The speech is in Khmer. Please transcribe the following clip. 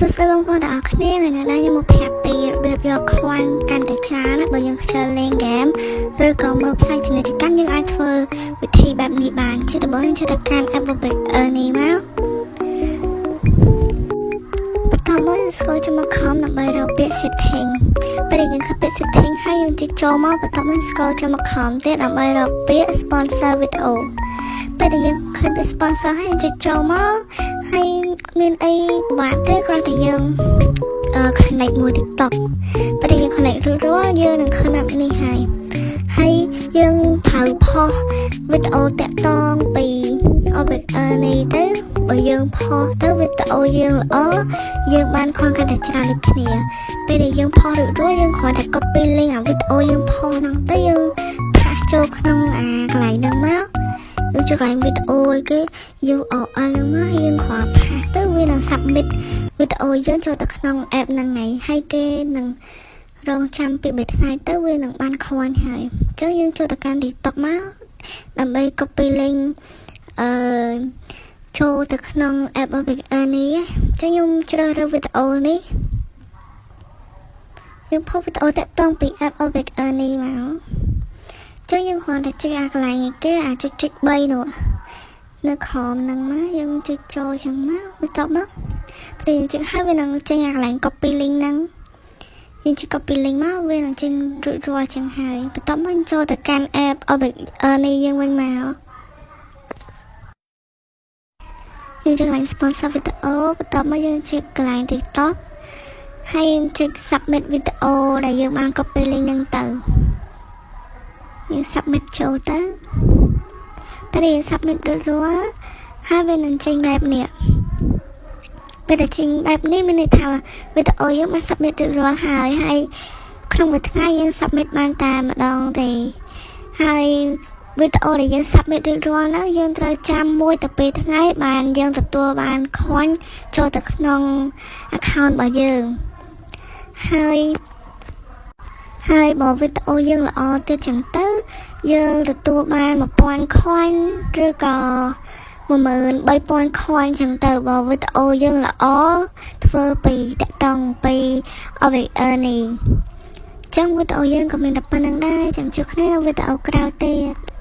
សួស្តីបងប្អូនទាំងអស់គ្នាថ្ងៃនេះដែរខ្ញុំមកប្រាប់ពីរបៀបយក coin កាន់តែច្រើនណាបើយើងខ្ជិលលេងហ្គេមឬក៏មើលផ្សាយពាណិជ្ជកម្មយើងអាចធ្វើវិធីបែបនេះបានជាដំបូងយើងចូលទៅកាន់ app Mobile នេះមកបន្ទាប់មកយើង scroll ចូលមក com ដើម្បីរកពាក្យ setting ពេលដែលយើងឃើញពាក្យ setting ហើយយើងចុចចូលមកបន្ទាប់មក scroll ចូលមក com ទៀតដើម្បីរកពាក្យ sponsor video ពេលដែលយើងឃើញពាក្យ sponsor ហើយយើងចុចចូលមកហើយមានអីពិបាកទេគ្រាន់តែយើងអឺ connect មួយ TikTok ពេលដែលយើង connect រួចរាល់យើងនឹងឃើញបែបនេះហើយហើយយើងត្រូវផុសវីដេអូតាក់ទងពី OBR នេះទៅបើយើងផុសទៅវីដេអូយើងល្អយើងបាន coin កាន់តែច្រើនដូចគ្នាពេលដែលយើងផុសរួចរាល់យើងគ្រាន់តែ copy link អាវីដេអូយើងផុសហ្នឹងទៅយើង paste ចូលក្នុងអាកន្លែងហ្នឹងមកដូចជាកន្លែងវីដេអូអីគេ URL ហ្នឹងមកហើយយើងគ្រាន់ paste ទៅវានឹង submit វីដេអូយើងចូលទៅក្នុង app ហ្នឹងហើយហើយគេនឹងរងចាំពី3ថ្ងៃទៅវានឹងបាន coin ហើយអញ្ចឹងយើងចូលទៅកាន់ TikTok មកដើម្បី copy link អឺចូលទៅក្នុង app OBR នេះអញ្ចឹងខ្ញុំជ្រើសរើសវីដេអូនេះយើងផុសវីដេអូតាក់ទងពី app OBR នេះមកអញ្ចឹងយើងគ្រាន់តែចុចអាកន្លែងនេះគេអាចុចចុច3នោះនៅក្រោមហ្នឹងមកយើងចុចចូលចឹងមកបន្ទាប់មកពេលយើងចុចហើយវានឹងចេញអាកន្លែង copy link ហ្នឹងយើងចុច copy link មកវានឹងចេញរួចរាល់ចឹងហើយបន្ទាប់មកចូលទៅកាន់ app OBR នេះយើងវិញមកយើងចុចកន្លែង sponsor video បន្ទាប់មកយើងចុចកន្លែង TikTok ហើយយើងចុច submit video ដែលយើងបាន copy link ហ្នឹងទៅយើង submit ចូលទៅពេលយើង submit រួចរាល់ហើយវានឹងចេញបែបនេះពេលដែលចេញបែបនេះមានន័យថាវីដេអូយើងបាន submit រួចរាល់ហើយហើយក្នុងមួយថ្ងៃយើង submit បានតែម្ដងទេហើយវីដេអូដែលយើង submit រួចរាល់ហ្នឹងយើងត្រូវចាំមួយទៅពីរថ្ងៃបានយើងទទួលបាន coin ចូលទៅក្នុង account របស់យើងហើយហើយបើវីដេអូយើងល្អទៀតចឹងទៅយើងទទួលបាន1000 coin ឬក៏13000 coin ចឹងទៅបើវីដេអូយើងល្អធ្វើពីតាក់តងពី OBR នេះចឹងវីដេអូយើងក៏មានតែប៉ុណ្្នឹងដែរចាំជួបគ្នានៅវីដេអូក្រោយទៀត។